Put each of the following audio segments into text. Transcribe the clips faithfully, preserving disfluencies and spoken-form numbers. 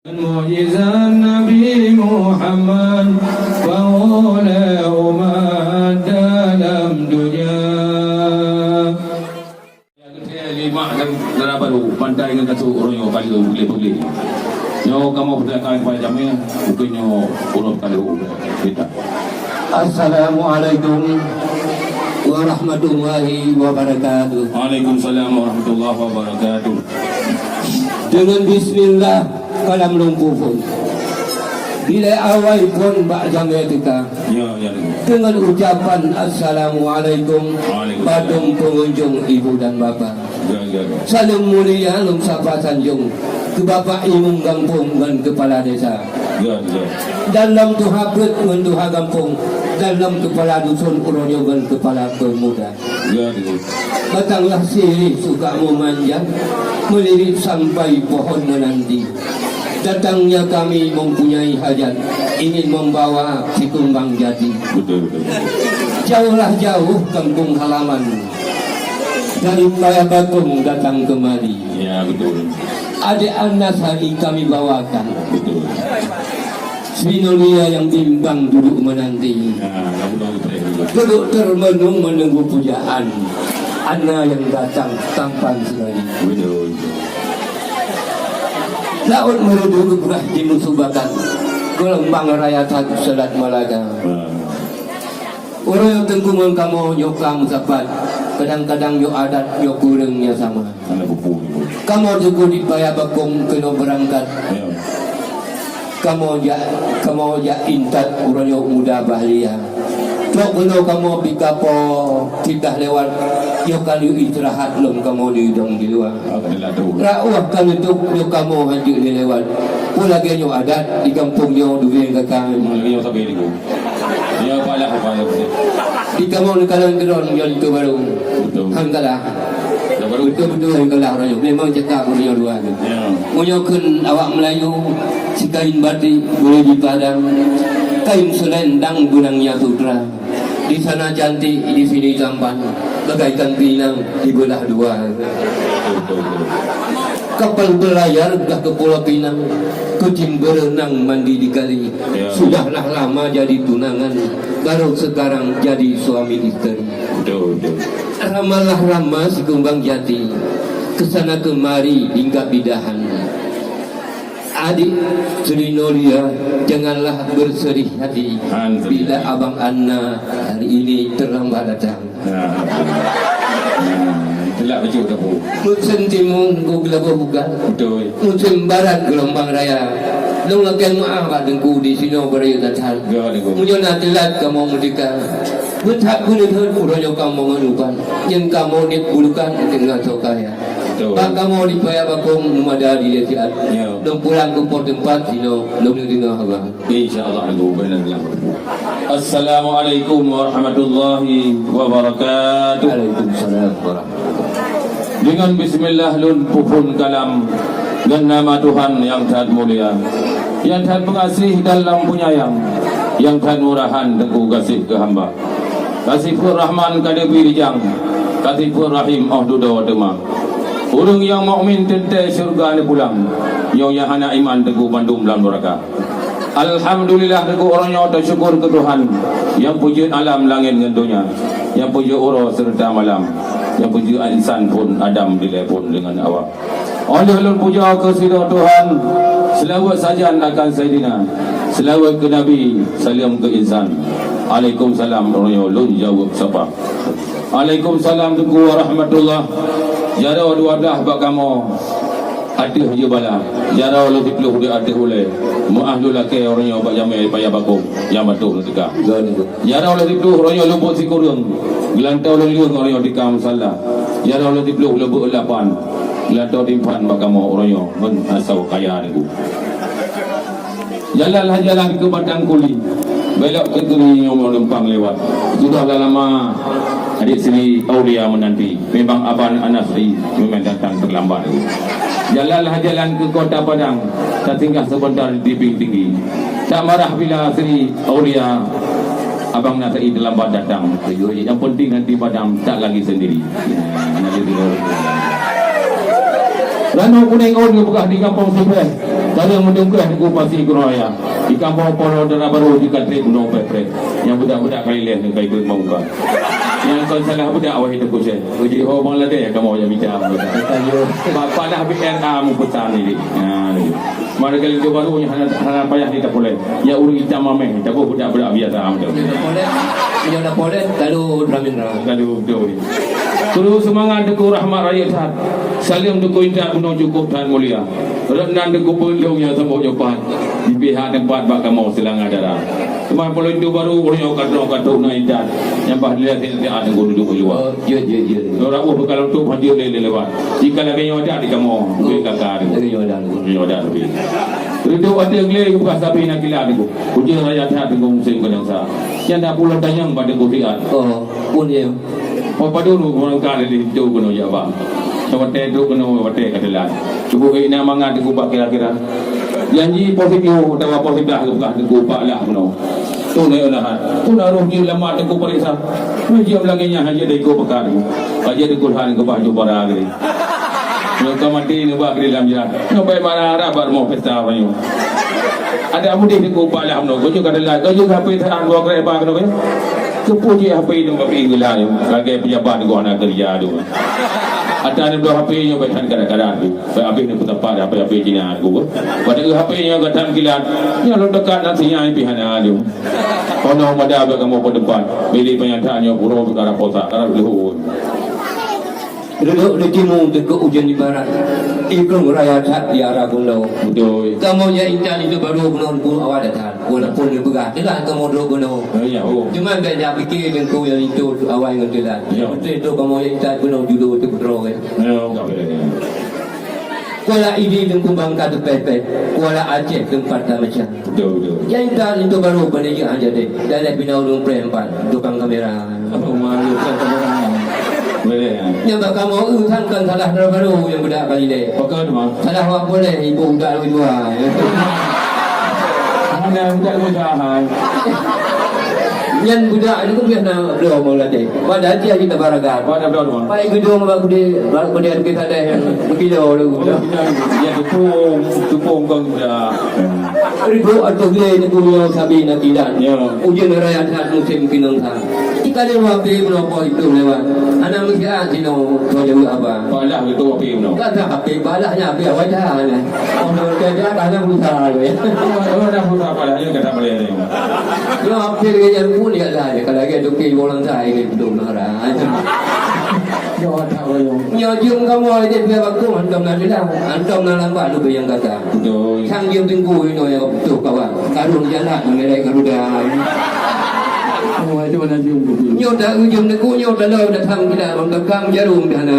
Mukjizat Nabi Muhammad, paula umat dalam dunia. Lima dan dara baru, pantai ngon kasut uroe nyoe kali peugleh-peugleh. Nyoe kamoe peusilakan kepada jamé, bukon nyoe uroe kali kita. Assalamualaikum warahmatullahi wabarakatuh. Waalaikumsalam warahmatullahi wabarakatuh. Dengan bismillah, kalam lumpuh phon. Bila awai phon bak jamé teuka. Ya, ya. Dengan ucapan assalamualaikum, waalaikumsalam, bak pengunjung ibu dan bapa. Ya, ya, ya. Saleuem mulia lôn sapa sanjong keu Bapak Imum Gampông ngon Keupala Desa. Ya, ya. Dan lom tuha peuet ngon tuha gampông, dan lom keupala dusun uroe nyoe ngon keupala peumuda. Ya, ya. Batanglah sirih suka meumanja, meulirik sampai pohon meunanti. Datangnya kami mempunyai hajat, ingin membawa si kumbang jati. Betul, betul, betul. Jauhlah jauh kampung halaman, dari Paya Bakong datang kemari. Ya, betul. Adik Anas hari kami bawakan. Betul. Sri Nolia yang bimbang duduk menanti. Ya, kamu tahu betul. Duduk termenung menunggu pujaan. Ana yang datang tampan sekali. Betul. Laôt Meureudu geupeugah jimusubakan, geulumbang raya that seulat Malaga. Ha. Ureueng nyang teungku ngon kamoe nyoe ka meusapat, kadang-kadang nyoe adat, nyoe kureueng nyang sama. Hana buku nyoe. Kamoe teungku di Paya Bakong keunoe beurangkat. Ya. Kamoe jak, kamoe jak intat uroe nyoe muda bahlia. Trok keunoe kamoe pih ka po titah lewat, nyoe ka lheueh istirahat lom kamoe di dong di luwa. Alhamdulillah, tu. Rot ueh ka neutôp nyoe kamoe hanjeuet lé lewat. Peue lagèe nyoe adat di gampông nyoe durian kakang. Memang lagèe nyoe sabe niku. Ya, payah, payah, payah. Di kamoe neukalon keudroe nyoe linto barô. Betul. Hangkalah. Ya, baru. Betul-betul hangkalah uroe nyoe. Memang cakap uroe nyoe luwa biasa. Ya. Meunyoe kheun awak Meulayu, sikain batik boleh dipandang, kain selendang benangnya sutra. Di sana cantik, di sini tampan, bagaikan pinang dibeulah dua. Kapal berlayar gah ke Pulau Pinang, kucing berenang mandi di kali. Ya. Sudahlah lama jadi tunangan, baru sekarang jadi suami isteri. Betul, betul. Ramalah rama si kumbang jati, ke sana kemari hinggap di dahan. Adik Sri Nolia, janganlah bersedih hati. Alhamdulillah. Bila Abang Anna hari ini terlambat datang. Nah, nah, itulah betul tu, Bu. Musim timun, bu gelabah bukan. Betul. Musim barat, gelombang raya. Lôn lakèe meu'ah bak Teungku di sinoe beurayeuk that-that. Ya, Teungku. Meunyoe na teulat kamoe merdeka. Beuthat keuneudeuet uroe nyoe kamoe meunupan. Nyang kamoe niet bulukan teungoh soe kaya. Betul. Bak kamoe di Paya Bakong meumada di Desa Siat. Ya. Lôn pulang keu po teumpat sinoe, lôn deungoe haba. Insya Allah, Teungku, benar yang bertemu. Assalamualaikum warahmatullahi wabarakatuh. Waalaikumsalam warahmatullahi wabarakatuh. Dengan bismillah lôn peuphon kalam ngon nama Tuhan nyang that mulia, nyang that meungaséh dan lam peunyayang, nyang that murahan Teungku gaséh keu hamba. Ka sifeuet Rahman ka neubri rijang, ka sifeuet Rahim 'oh dudoe teuma. Ureueng nyang mukmin teuntèe syeuruga neupulang, nyang hana iman teungku bandum lam nuraka. Alhamdulillah, teungku uroe nyoe teusyukur keu Tuhan, nyang peujeuet alam langèt ngon donya, nyang peujeuet uroe seureuta malam, nyang peujeuet insan phon Adam dilèe phon deungon Hawa. 'Oh lheueh lôn pujoe keu sidroe Tuhan, seulaweuet sajan akan Saidina, seulaweuet keu Nabi, saleuem keu insan. Alaikumsalam, uroe nyoe lôn jaweueb sapa. Alaikumsalam, Teungku, warahmatullah. Jaroe dua blah bak kamoe ateueh jeubala. Jaroe lôn siplôh di ateueh ulèe. Meu'ah lôn lakèe uroe nyoe bak jamèe Paya Bakong nyang batok lôn teuka. Jaroe lôn siplôh uroe nyoe lôn beuet sikureueng. Geulantoe lôn leueng uroe nyoe teuka musala. Jaroe lôn siplôh lôn beuet lapan. Geulantoe timphan bak kamoe uroe nyoe ngon asoe kaya Teungku. Jalan lah jalan ke Batang Kuli, belok ke kiri nyoe menumpang lewat. Sudah lah lama adik Sri Aulia menanti. Memang Abang Anas Sri memang datang terlambat. Jalan lah jalan ke Kota Padang, tak singgah sebentar di Tebing Tinggi. Tak marah bila Sri Aulia Abang Nasai terlambat datang. Yang penting nanti Padang tak lagi sendiri. Lalu kuning on ke bekas di Kampung Seberang. Tanyong meudungkah Teungku Pasi Keunoe Raya. Di kampung Polo Dara Barô di Katri Gunong Peuet-peuet. Nyang budak-budak ka ilée ngon kai beuet meuka. Nyang kon salah budak wahé Teungku Syeh. Uji ho Bangladesh kamoe nyang mita meuka. Bapak dah B R A meupeusan diri. Ha, ni. Mari kali tu baru ni hana, hana payah kita pulai. Ya ureueng itam mameh, tapi budak-budak biasa am tu. Nyoe dah poleh, nyoe dah poleh, lalu Ramindra. Lalu betul. Terus semangat Teungku Rahmat Rayeuk that. Saleuem Teungku Intat bunoe cukup that mulia. Rot nan Teungku Peulong nyang sambot nyoe pat. Di pihak teumpat bak kamoe seulanga dara. Teuma poleh tu baru ureueng nyoe ka trok ka trok na Intat. Nyang bah dia sini dia Teungku duduk di luar. Oh, ya, ya, ya. Orang uh bekalon tu hadir lé lewat. Jika lagèe nyoe ada di kamoe, beri kakak tu. Lagèe nyoe ada. Lagèe nyoe ada lebih. Ridho até glé buka sapi nak kilat Teungku. Ujian raya that Teungku musim keuneuk sa. Nyang dak pulo tanyong pada Teungku siat. Oh, pun ya. Oh, padahal ureueng ka dari itu keunoe ya, Bang. Watèe tu keunoe watèe ka teulat. Cuba ina mangat Teungku bak kira-kira. Janji positif atawa positif buka Teungku pak lah keunoe. Tu na na. Tu na roh jih lama Teungku periksa. Ujian lagèe nyan hanya dari Teungku pekan. Aja Teungku han ke baju bara gini. Nyoe ka maté neuba keu di lam jalan. Nyoe bai bara harap bak rumoh pesta banyu. Ada mudih di kupak lam nyoe. Gojo ka dalam. Gojo ka pih tahan dua kereta kena kaya. Keupui jih H P nyoe ka pih gila nyoe. Lagèe pejabat nyoe hana kerja tu. Ata ni dua H P nyoe bai tan kadang-kadang tu. Bai habéh ni peutampat H P-H P Cina tu. Pada H P nyoe ka tan kilat. Nyoe lôn dekat nan sinyal pih hana tu. Kono mada bak kamoe peudepan. Bilik peunyata nyoe pura perkara posa. Karap leuhut. Reudôk di timu teuka ujeuen di barat, ikong raya that di arah gunong. Beutôi. Kamoe nyang intat itu baru gunong pun awai that. Walaupun di peugah teulah kamoe droe gunong. Ya, ya, oh. Cuma bèk jak pike Teungku nyang linto awai ngon teulat. Ya. Beutôi tu kamoe nyang intat gunong judo teupeudroe. Ya, oh, tak boleh. Kuala Idi Teungku Bangka teupèh-pèh, Kuala Aceh teumpat tameucah. Betul, betul. Nyang intat linto baru bani jih hana jadi. Dalam bina ureueng preh empat, tukang kamera. Oh, malu, tukang kamera. Boleh, ya. Nyang bak kamoe, eu, sangkan salah dara baru nyang budak Galilea. Pakon, ma? Salah wak boleh, ibu budak dua-dua. Mana budak dua-dua, hai? Nyan budak ni pun biasa bloe mau latih. Pada dia kita baraga. Pada bloe, ma? Pai gedung bak gede, bak gede kita deh. Berkilo dulu. Oh, ya, ya, tepung, tepung kan budak. Ribu atau gede ni punya sabi nak kilat. Ya. Ujian raya that musim kinong sa. Tika dia wapi menopo itu lewat. Anak mesti ah sino kau jauh apa? Balah gitu wapi meno. Kata H P balahnya H P awak dah ni. Oh, kerja tanah buta tu ya. Oh, dah buta balahnya kata boleh ni. Yo H P lagi yang pun ya dah. Kalau lagi tu pi orang saya ni belum marah. Yo tak boleh. Nyo jeuem kamoe jeuet bak bakum hantom na teulah, hantom na lambat leubeh nyang gata. Betul. Sang jeuem Teungku inoe nyang beutôi kawan. Karung jalak meungerai garuda. Oh, itu mana jeuem tu? Nyoe dak ujong Teungku nyoe taloe datang kita bang kakang jarum di hana.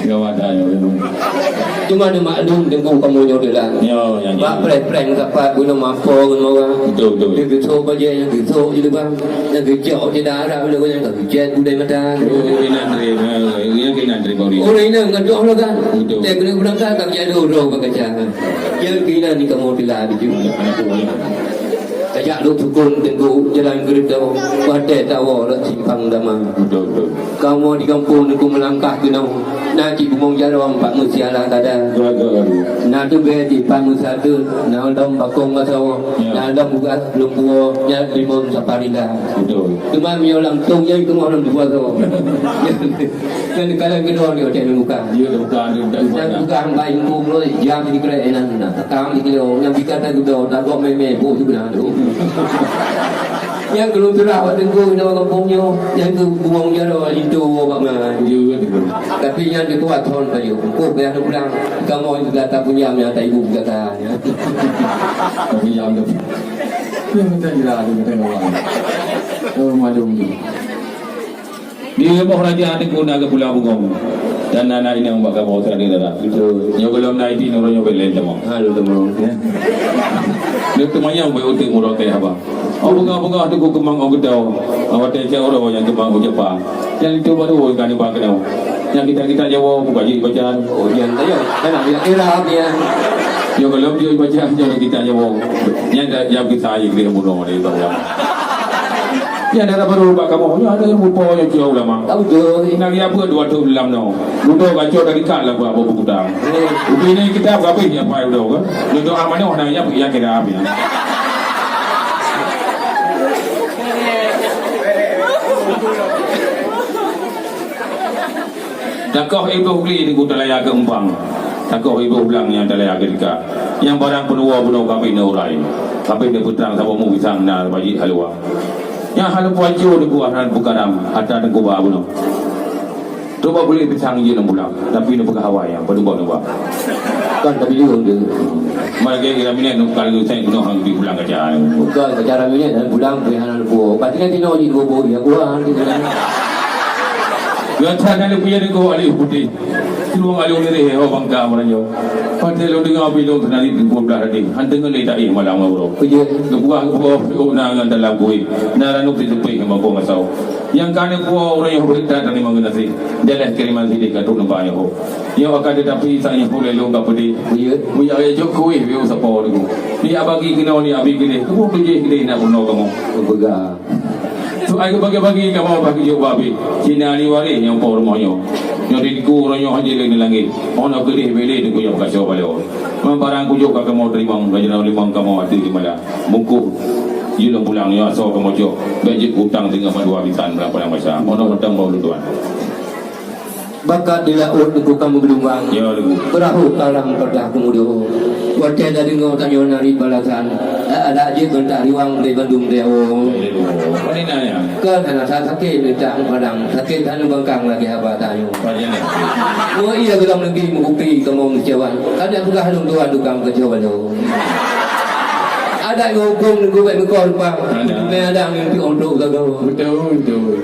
Ya, ada, ya, ya. Cuma ni maklum Teungku kamoe nyoe teulah. Ya, ya, ya. Bak preh-preh sapat guna mampo ngon orang. Betul, betul. Dia gesok bajai, yang gesok je depan. Nyang geucok cit dak arap lé nyang ka geucet budai mata. Oh, inan terima, inan keunan terima uri. Ureueng inong gadôh lagak. Betul. Teuh keuneuk beurangkat ka geucok droe bak kaca. Nyang keunan ni kamoe teulah biju. Anak buah. Tajak lôn sukon Teungku jalan keureutoe, watèe tawoe rot simpang dama. Betul, betul. Kamoe di gampông Teungku meulangkah keunoe, na cit bungong jaroe pat meusiala kada. Betul, betul. Na teubèe cit pat meusateut, na lom bakong basoe, ya, na lom ugat lom buo, nyan limong saparila. Betul. Teuma meunyoe lam tong nyan teuma lam dua soe. Nyan kalau keudroe nyoe cek muka. Ya, bukan, bukan, bukan. Nyan bukan baik mumpung loh, jam di gerai enan na. Takam di kilo, nyan bika tak geudroe, tak gok meme, boh juga tu. Nyan keulôn peugah bak Teungku inoe gampông nyoe, nyan keu bungong jaroe linto bak ma. Ya, betul. Tapi nyan dikuat thon pajoh. Engko payah pulang. Kamoe juga tak punya nyan tak ibu gata. Tapi yang tu. Yang tak jelas tu kata orang. Oh, malu ni. Di leumoh raja Teungku na geupeula bungong. Dan anak inong bak kamoe teuka dara. Betul. Nyoe gohlom na iti nurun nyoe belen teuma. Ha, lu teuma. Ya. Dia teumanyong baik utik murah teh abang. Oh, bunga-bunga Teungku keumang oh geudau. Awak teh cak orang yang keumang oh jepa. Yang itu baru kan ni bang kenal. Yang kita-kita Jawa bukan jadi bacaan. Oh, yang tanya. Kan nak bilang era dia. Nyoe gohlom dia bacaan, nyoe kita Jawa. Yang dah jam kita aja kita bunuh dia tahu. Nyang dara barô bak kamoe nyoe ada nyang mupo nyoe cio ulama. Ka beutôi. Nang ya buet dua thôn lam nyoe. Mudo kacok dari kat lah buat buku kutang. Ubi ni kita berhabis ya pai udah kan. Nyoe doa mana orang yang yang kira habis. Takoh iboh gli di kuta laya keu umpang. Takoh iboh blang nyang talaya keudika. Nyang barang peunuwoe bunoe kambing neurai. Kambing neupeutrang saboh mu pisang na bajik haluwa. Nyang hana puaco di kuah nan bukaram atra teukuba bunoe. Coba boleh pisang je enam bulan, tapi neupeugah awai nyang padum boh neuba. Kan tapi dia dia. Malah kira minat nukal saya bunoe hang di bulan kaca. Bukan kaca minat dan bulan pihak anak buah. Pasti nanti nak jadi bobo dia kuah. Biasa ada punya ni kau alih putih. Silueng along nireh ho bangka meunyoe. Padahai lôn deungoe bilong teunari dua belas hari. Han deungoe lé taéh malam uroe. Beujeuet. Geupeugah geupeugah oh na ngon dalam kueh. Na ranub teuteupéh ngon bangkong asau. Nyang ka neupuwoe uroe nyoe beureukat dan limong geunaséh. Jalan kiriman sideh ka trok neuba nyoe ho. Nyoe akan teutapi sa nyoe ho lé lôn ka peudeh. Beujeuet. Bujak lé jok kueh biu sapo niku. Ni abagi keunoe ni abi keudeh. Keubu tujih keudeh nak bunoe kamoe. Peugah. Soai geubagi-bagi kamoe bak geujok babe. Cina ni waréh nyang po rumoh nyoe. Nyoe di diku uroe nyoe hana lé neulangé. Oh na keudeh bele di kuyong kaco balo. Man barang kujok ka kamoe teurimong, gajeunang limong kamoe ateueh di mala. Bungkôh. Jeuet lom pulang nyoe asoe kamoe cok. Bèk jeuet utang singoh mandua bisan lam padang basa. Mono mantong bau lôn tuan. Bakat di laôt nungku ka meugeulumbang. Ya, nungku. Peurahô karam peudah keumudo. Watèe tadeungoe tanyoe na ri balasan, adak jeuet mantah riwang lé bandum dewo. Ya, nungku. Apa ni nanya? Kan hana sa-, sakét mita padang, sakét hana bangkang lagèe haba tanyoe. Apa ni nanya? Mo iya geulam lagi meukupi kamoe meucawan. Kada peugah lôn tuan tukang keucoe balo. Adak ngon hukôm nungku bèk meukoh rupa. Ada. Mé adak ngon piôh untuk gagau. Betul, betul.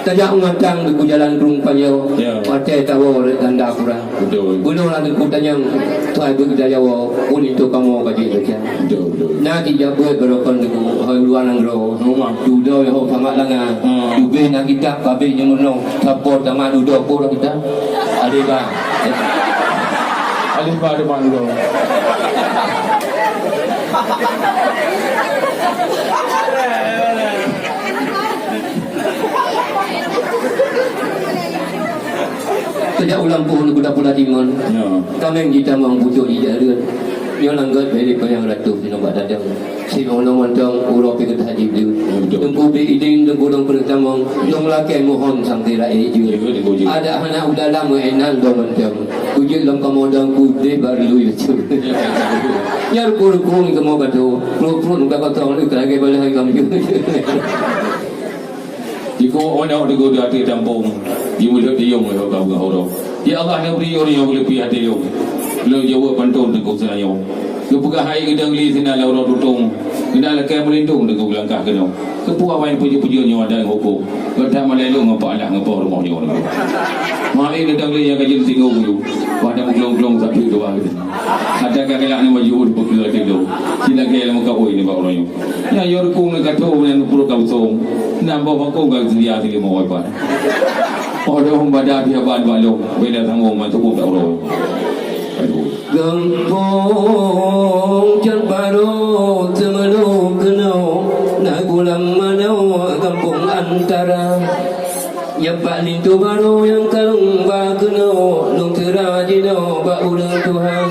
Tajak meugatang di jalan Krueng Panyoe, ya, watèe tawoe lé Gandapura. Betul. Bunoe lagèe kutanyong, tuai beuet jawoe, ulinto kamoe ka jeuet gata. Betul, betul. Na ki jak beuet barokon deungon hôi luwa nanggroe. Rumah. Dudoe ho pamat langa. Hmm. Ubé na kitab babé nyang meunong, sapo tamat dudoe po kitab. Alif ba. Alif ba depan dudoe. Tajak u lampôh nibak pula timon. Ya. Kaméng jitamong, pucôk jijak rhët. Nyoe langgot bèk lé panyang ratus nibak dadong. Sinoe mantong uroe pih geutah jibleuet. Ya, betul. Teungku bri idin, teungku dong peureutamong. Dong lakèe mohon sangti rakyat jeuet. Ya, betul, betul. Adak hana u dalam meuinan dong mantong. Kujeuet lom kamoe dong kudeh bak lui leucue. Ya, betul. Nyan ruku-ruku kamoe ka tho. Pruet-pruet muka kosong lé lagèe balahan kambing. Jikuk onok digode ateueh tampông, jimeulhot diyong lé ka beungah uroe. Ya Allah, neubri ureueng nyang leupie até lôn. Lôn jaweueb panton teungku seunanyoe. Geupeugah hai geudong li sinan lam uroe tutong, keunan lakèe meulindong teungku langkah keunoe. Keupeue awai peujeut-peujeut nyoe adat hukôm. Gata malèe lôn ngon Pak Alah ngon po rumoh nyoe. Mai datang lé nyang ka jeuet singoh bulu. Wah, dah meuglong-glong sapi dua gitu. Ada ka galak ni maju di peue keu laju. Sila gaya lama kawin ni bak orang. Ya, ya rukung ni kata orang yang perlu kau song. Nambah bakong kau sedia sini mau apa. Orang badak dia ban balong. Beda tanggung masuk pun tak orang. Aduh. Gampông Cot Barô teumeunoe keunoe na bulan manoe gampông Antara. Nyang bak linto barô nyang kalon ba keunoe, lôn teura jinoe bak ureueng tuha.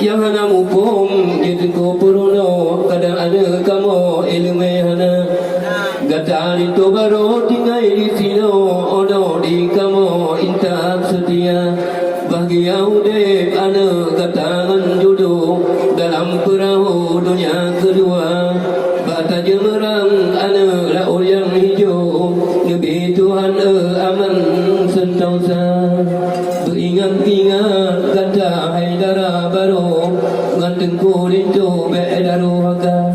Nyang hana muphom jeuet teungku peurunoe, kadang aneuk kamoe ileumèe hana. Gata linto barô tinggai disinoe, 'oh noe di kamoe intat seutia. Bahgia udép aneuk gata ngon judo dalam peurahô donya keudua. Bak tajeumeurang aneuk laôt nyang ijo, neubi Tuhan eu aman seuntosa. Beuingat-ingat gata hai dara barô, ngon teungku linto bèk daru haka.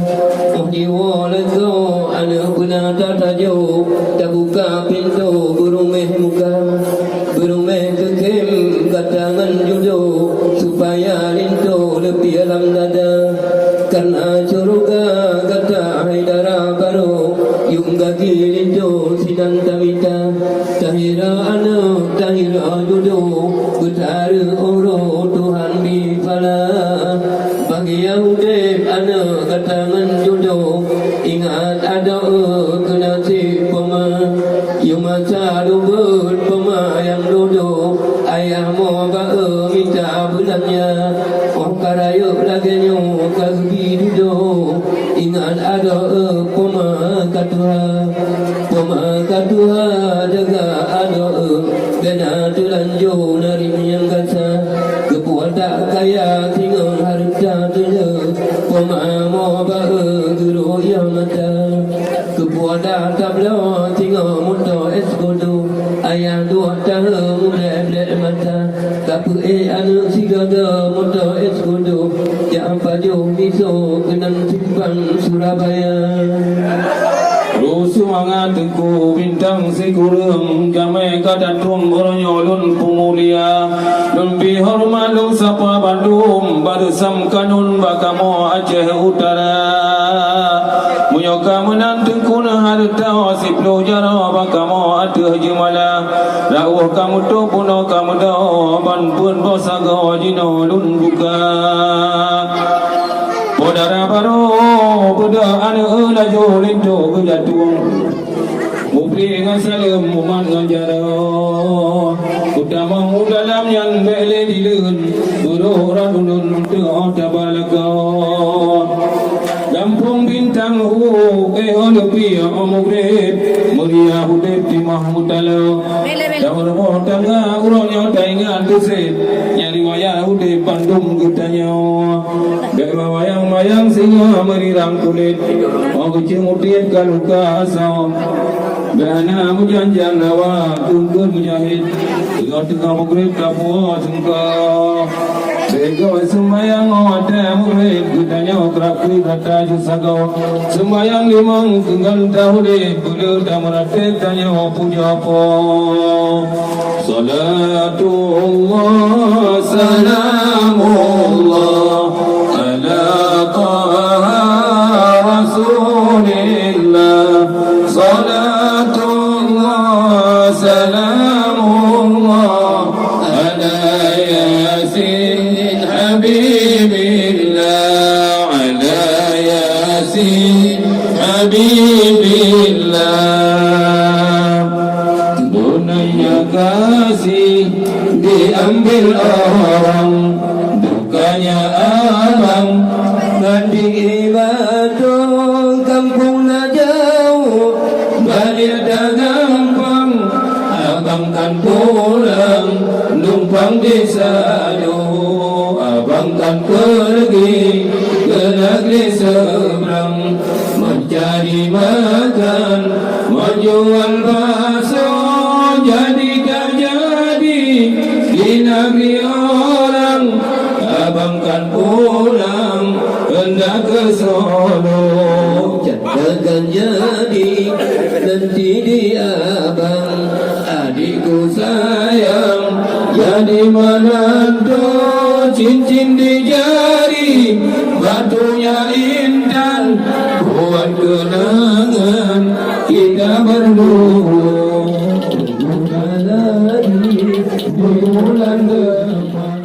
'Oh jiwoe lagoe aneuk beuna tatajo, tabuka pintoe beuruméh muka. Beuruméh keukhém gata ngon judo, supaya linto leupie lam dada. Kareuna syeuruga gata hai dara barô, yuem gaki linto sinan tamita. Tahira aneuk, tahira judo, beutareuh uroe Tuhan bi phala. Bahgia udép aneuk gata ngon judo, ingat adoe keunan Óh ka rayeuk lagée nyoe ka geubi dudoe, ingat adoe poma ka tuha. Poma ka tuha jaga adoe, bena teulanjô narit nyang gasa. Keupuadak kaya singoh hareuta teuleu, poma mo ba-e geurok yah mata. Keupuadak tabloe singoh moto es kodo, ayah duek tahe mublek-blek mata. Kapeuék aneuëk sigodo moto es kodo, jak pajoh miso keunan simpang Surabaya. Rusuh mangat Teungku Bintang sikureueng, jamé ka datong uroe nyoe lôn peumulia. Lôn bri horeumat lôn sapa bandum, bareusam kanun bak kamoe Aceh Utara. Meunyoe ka meunan Teungku na hareuta siploh jaroe bak kamoe ateueh jeumala. Rawöh ka meutup bunoe ka meudoe, ban peuet boh sagoe jinoe lôn buka. Po dara barô beudôh aneuëk laju linto geujatueng. Mupreh ngon saleuem, mumat ngon jaroe. Kutamong u dalam nyan bék lé dileuen, beurôh rot ulôn teuh taba lakoe. Gampông Bintang u, eh, oh, leupie, oh, mugreb, meuria udeb timah meutaloe. Dalam rumoh tangga uroe nyoe taingat teuseb, nyang riwayat udeb bandum geutanyoe. Bék mawayang-mayang singoh meurirang kulét, oh, geuceueng udeb ka luka asoe. Bék hana meujan-jan hawa, keukeuen meujahét. Teungoh-teungoh mugreb tapuwoe seungko. Beugöt seumayang watée mugreb, geutanyoe krab keu gata jeusagoe. Seumayang limong keunong taudeb, beuleueh tameuratéb tanyoe pujoe Po. Salatullah, salamullah, ala Taha Rasulillah. Salatullah, salamullah, ala Yasin Habibillah, ala Yasin Habibillah. Dunia kasih diambil orang, dukanya abang. Mandi batu kampung na jauh, balik dah gampang. Abang kan pulang numpang di Sado, abang kan pergi ke negeri seberang, mencari makan, menjual bakso, jadi tak jadi di negeri orang. Abang kan pulang hendak ke Solo. Takkan jadi nanti di abang, adikku sayang, jadi menantu, cincin di jari, batunya intan, buat kenangan kita berdua. Bukan lagi di bulan depan.